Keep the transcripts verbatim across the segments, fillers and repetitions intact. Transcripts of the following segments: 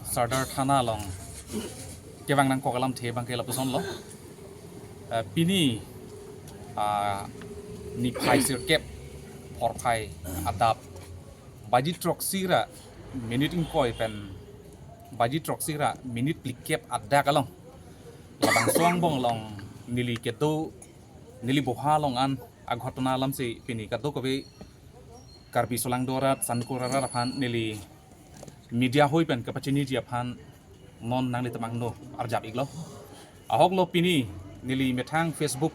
Sardar Thana along kevang nangkok alamthe abangke lapuson lo. Eh, pini, ah, niphai sirkep porphai adap baji throksi ra minit ingkoi pen baji throksi ra minit phlikep adak along labangso angbong along neli kedo, neli boha along an aghotona alamsi pini kadokave Karbi solangdo arat, sangkur arat aphan neli media hoi pen kapachiniji aphan non nanglitum angno arjap iklo. Ahok lo pini neli methang Facebook,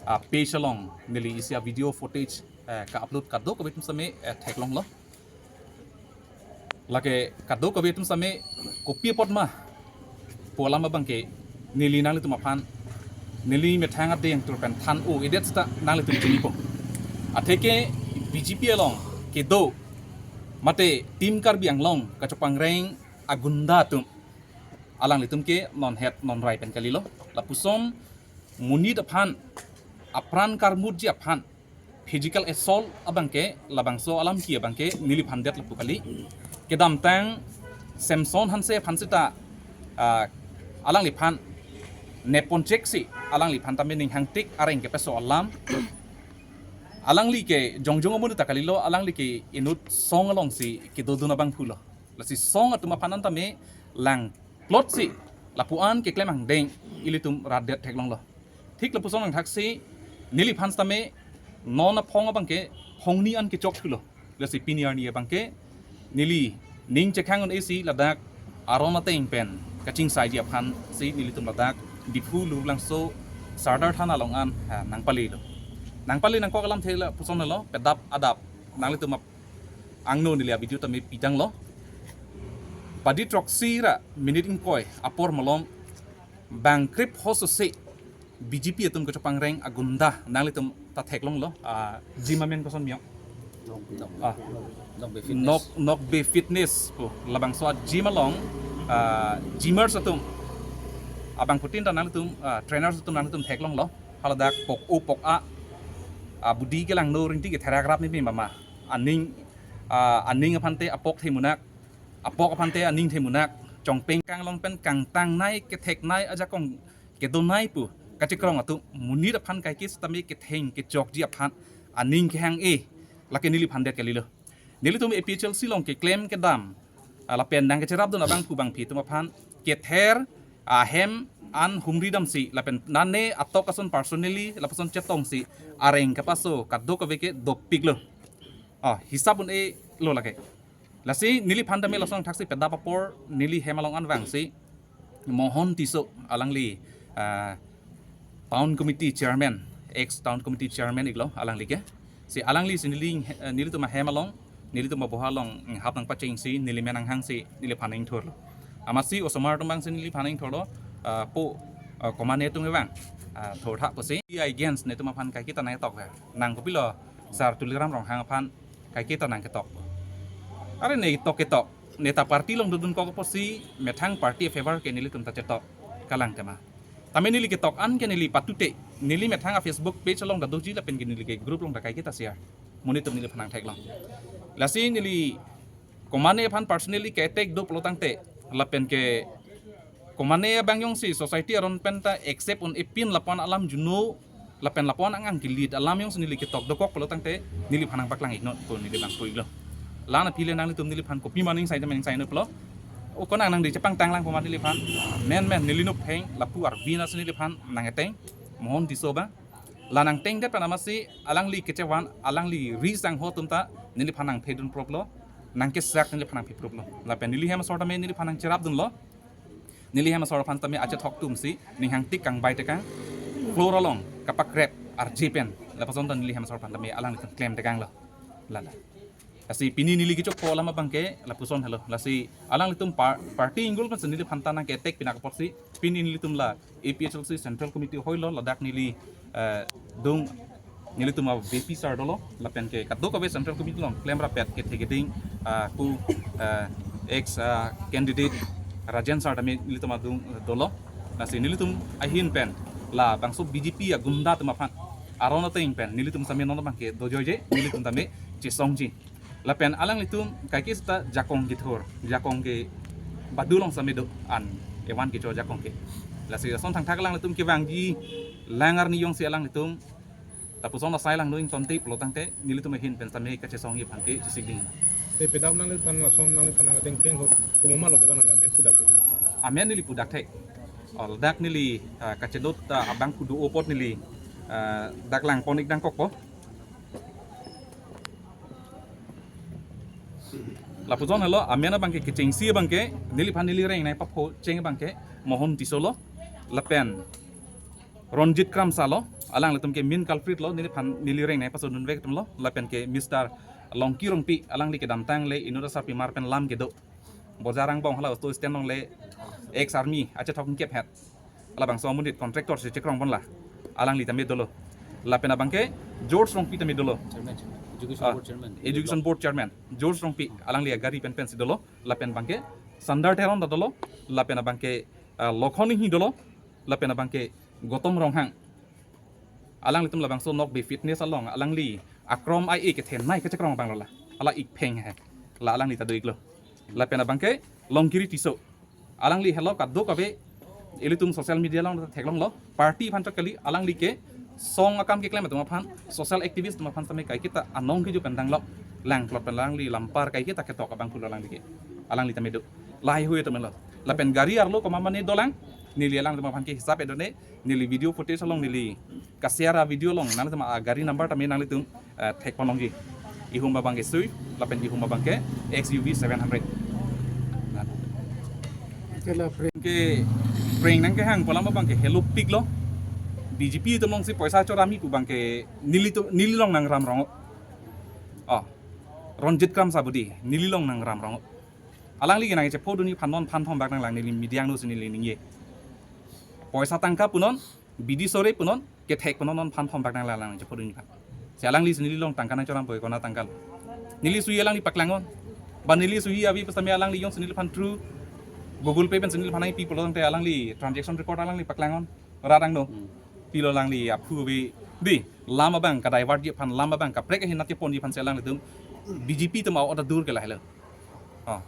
ah, page along neli isi a-video footage, eh, ka-upload kadokave atum same, eh, theklonglo. Lake kadokave atum same kopi apot ma pu alam abangke neli nanglitum aphan, neli methang adeng tur pen than-o-edet seta nanglitum chinipo. Atheke B J P along kedo mate Team Karbi Anglong kachopangreng agunda atum, alanglitum ke non het non rai pen kalilo. Lapuson monit aphan, apran karmutji aphan physical assault abangke, labangso alam ki abangke neliphan det lapu kali. Kedamtang Samson Hanse aphan seta, ah, alangliphan nepponchek si alangliphan tame ning hangtik areng kepeso alam. Alangli ke jongjong amonit ta kalilo, alangli ke inut song alongsi kedodun abangphu lo. Lasi song atum aphan an tame lang plot si lapu-an keklem angdeng ilitum rat det theklonglo. Thik lapuson angthak si neliphan tame non aphong abangke phongni an kechok thulo. Lasi pini arni abangke neli ning chekhang un-e si ladak aron ateng pen kachingsaiji aphan si nelitum ladak Diphu Lurlangso Sardar Thana along an, ha, nangpalelo. Nangpale nangkok alamthe lapuson lo, pedap adap nanglitum ap-, angno neli a-video tame pidanglo. Baji throksi ra minit ingkoi apor malom bang krip hoso se B J P atum kachopangreng agunda nanglitum ta theklonglo, ah, jima men koson miyong. Nok, Ah. Nokbe Fitness. Nok, Nokbe Fitness pu labangso a-gym along, ah, gymmers atum abangphutin ta nanglitum, ah, trainers atum nanglitum theklonglo. Haladak pok-o pok-a, ah, budi kelangno ringti ketherak rap ni mama. Aning, ah, aning aphante apok themunak, apok aphante aning themunak, chongpeng kanglong pen kangtangnei ketheknei ajakong kedonei pu kachekrong atum monit aphan kaike sitame ketheng kechokji aphan aning kehang-e, lake neliphan det kalilo. Nelitum A P H L C along keklem kedam, ah, lapen nangkecherapdun abangphu bangphi atum aphan kether ahem an humri damsi lapen nane atok ason personally lapuson chetongsi areng kepaso kadokave ke dopiklo. Ah, hisap un-e lo lake. Lasi neliphan tame lason thaksi pedap apor neli hem along an vangsi Mohon Tisso alangli, ah, town committee chairman, ex town committee chairman iklo alangli ke. Si alangli si neli, eh, nelitum ahem along, nelitum aboha along, mm, hap nangpachengsi neli men nanghangsi neliphan ingthurlo. Amatsi osomar atum vangsi neliphan ingthurlo, ah, po, ah, komane atum vang, ah, thurtha pusi. Against netum aphan kaike ta nangketok ve. Nang kopilo Sar Tuliram Ronghang aphan kaike ta nangketok. Are ne tok ketok, neta party along dodunkok apotsi methang party favor ke nelitum ta chetok, kalang tema. Tame neli ketok an ke neli patute, neli methang a-Facebook page along ta doji lapen ke neli ke group along ta kaike ta share. Monit atum neliphan nangtheklong. Lasi neli komane aphan personally ke-attack do pulo tangte, lapen ke komane abang jongsi society aron pen ta accept un-epin lapu-an alam juno, lapen lapu-an angang ke-lead alam jongsi neli ketok dokok pulo tangte neliphan nangpaklang iknon pu neli bang pu iklo. La-an aphi le nanglitum neliphan kopi ma ningsai tame ningsai non pulo. O konang nangdi chepangtang lang pu ma neliphan. Men men neli nuppheng lapu arvi nasi neliphan nang-eteng Mohon Tisso abang. La nangtengdet pen amatsi alangli kechevan, alangli ri sangho atum ta neliphan nangphedun proplo, nangkesak neliphan nangphi proplo. Lapen neli hem asor tame neliphan nangcherapdunlo. Neli hem asor aphan tame achethok atumsi ning hangtik kangbai tekang, floor along kapakrep arje pen, lapuson ta neli hem asor aphan tame alanglitum klem tekanglo. Lala. Lasi pini neli kechokpo alam abangke lapuson helo. Lasi alanglitum par-, party inggul pensi neliphan ta nangke-attack pinak apotsi pini nelitum la A P H L C Central Committee hoilo, ladak neli, eh, dung nelitum a-V P sir dolo, lapen ke kadokave Central Committee along klemrapet kethe keding, ah, pu, ah, ex, ah, candidate Rajen sir tame nelitum adung, eh, dolo. Lasi nelitum ahin pen labangso B J P agunda atum aphan aron ateng pen nelitum tame non abangke dojoije, nelitum tame chesongji. Lapen alanglitum kaike seta jakong kethur, jakong ke, badu along sitame do an evan kecho ajakong ke. Lasi lason thangthak alanglitum kevangji lang arni jongsi alanglitum lapuson asai langno ingtonte pulo tangte nelitum ahin pen sitame kachesongji aphan ke chesik ding. Te pedap nangliphan lason nangliphan nangdengkheng ahut komat lo ke bang nang amen pudak te? Amen neli pudak the. O ladak neli, ah, kachedot, ah, abang kedo apot neli, ah, dak langpon ik dangkokpo. Lapuson helo amen abangke kechengsi abangke neliphan neli rengnei papho cheng abangke Mohon Tisso lo, lapen Ronjit Kramsa lo, alanglitum ke main culprit lo, neliphan neli rengnei pasodunvek atum lo, lapen ke Mister Longki Rongpi, alangli kedamtang le inut asarpimar pen lam kedo. Bojar angbong hala auto stand along le ex army achethok ingkep het. Halabangso amonit contractor si chekrong ponla. Alangli tame dolo. Lapen abangke George Rongpi tame dolo. Chairman, chairman. Education Ah, Board chairman. Education Board chairman George Rongpi, alangli agari pen pensi dolo. Lapen abangke Sundar Teron ta dolo. Lapen abangke, ah, Lokhon Inghi dolo. Lapen abangke Gautam Ronghang. Alanglitum labangso Nokbe Fitness along alangli akrom ai e kethenei kechekrong abang lo la. Hala ik pheng he. La alangli ta do iklo. Lapen abangke Longkiri Tisso. Alangli helo kadokave ilitum social media along theklonglo. Party aphan chot kali, alangli ke song akam keklem atum aphan, social activist atum aphan sitame kaiketa anong keju pen danglo. Langplot pen alangli lampar kaiketa ketok abang pulo alangli ke. Alangli tame do. Lahai hui atum lo. Lapen gari arlo komat mane dolang, neli alanglitum aphan ke hisap edone, neli video footage along neli ka-share a-video along nanglitum agari number tame nanglitum, eh, thek ponlongji. Ihum abangke Swift, lapen ihum abangke X U V seven hundred. Nah. Kela pre- Ke prank nangkehang pu alam abangke helopik lo. B J P atum alongsi poisa chorami pu abangke nelitum, neli along nangram rong. Oh. Ronjit Kramsa budi, neli along nangram rong. Alangli ke nangchepho dunji aphan non phan thom bak nanglang neli media angno si neli ningje. Poisa tangka punon, bidi sore punon, kethek punon non phan thom bak nanglang nangchepho dunji aphan. Si alangli si neli along tangka nangchoram poi kona tangka lo. Neli suhi alangli paklang non. Ba neli suhi avi pu sitame alangli jongsi neliphan through Google Pay pen si neliphan nangpi pulo tangte alangli transaction record alangli paklang non. Rat angno. Hmm. Pilo alangli aphu avi. Di, lam abang ka-divert ji aphan, lam abang kaprek ahin nat keponji aphan si alanglitum B J P atum a-order dur ke lahelo. Oh.